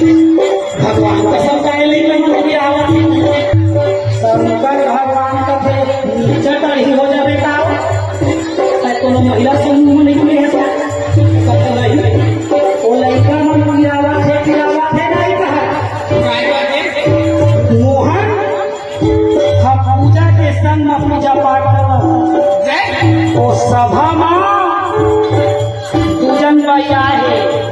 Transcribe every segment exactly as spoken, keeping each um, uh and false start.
भगवान कसम, काय लइका मन के आवत हे? शंकर भगवान कथे, "नीचा टड़ही हो जाबे का?" अरे कोनो महिला समूह में नहीं मिले हैं क्या? कथे नहीं। ओ लइका मन के आवत हे, कि आवत हे नहीं कहा। मोहन ह पूजा के संग म पूजा पाठ करत। जय। ओ सभा म दू झन बाई आए हे।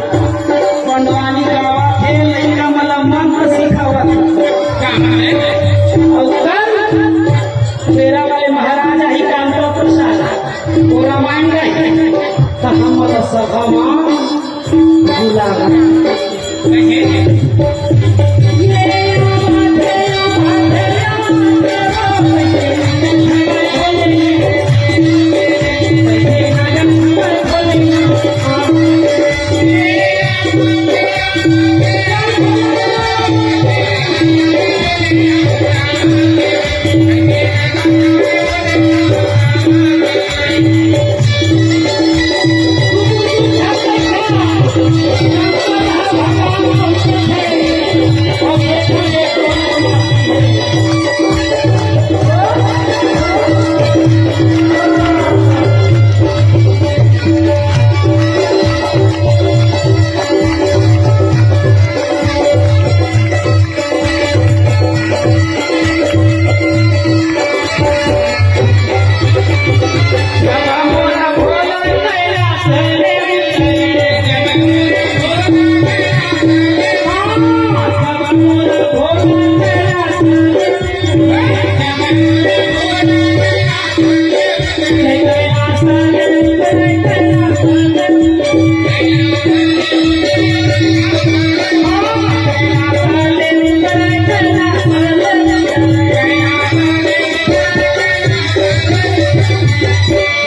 पंडवानी गावत हे, लइका मन ल मंत्र सिखावत हे। कहाँ हे? अउ कल बेरा वाले महाराज आही कांता प्रसाद, ओ रामायण गाही। त हमन ल सभा म बुलावत हे।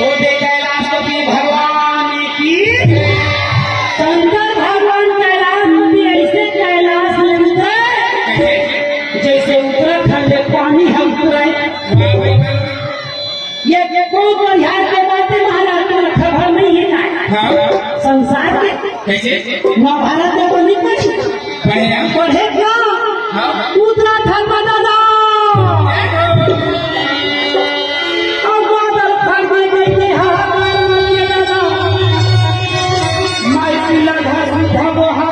बोले कैलाशपति भगवान की। शंकर भगवान कैलाशपति ऐसे कैलाश में उतरे, जैसे उत्तराखंड ले पानी ह उतरे। ये, ये कोन कोन यार के बातें महाराज, तुम्हारा खबर नहीं है ना? हाँ। संसार के। कैसे? महाभारत में तो नहीं पढ़ी। पढ़े ना? पढ़े ना? हाँ। उतना धर्म दादा। अब बादल फट गए, गए, गए, हाहाकार मच गया दादा। माई पीला घर उठा वो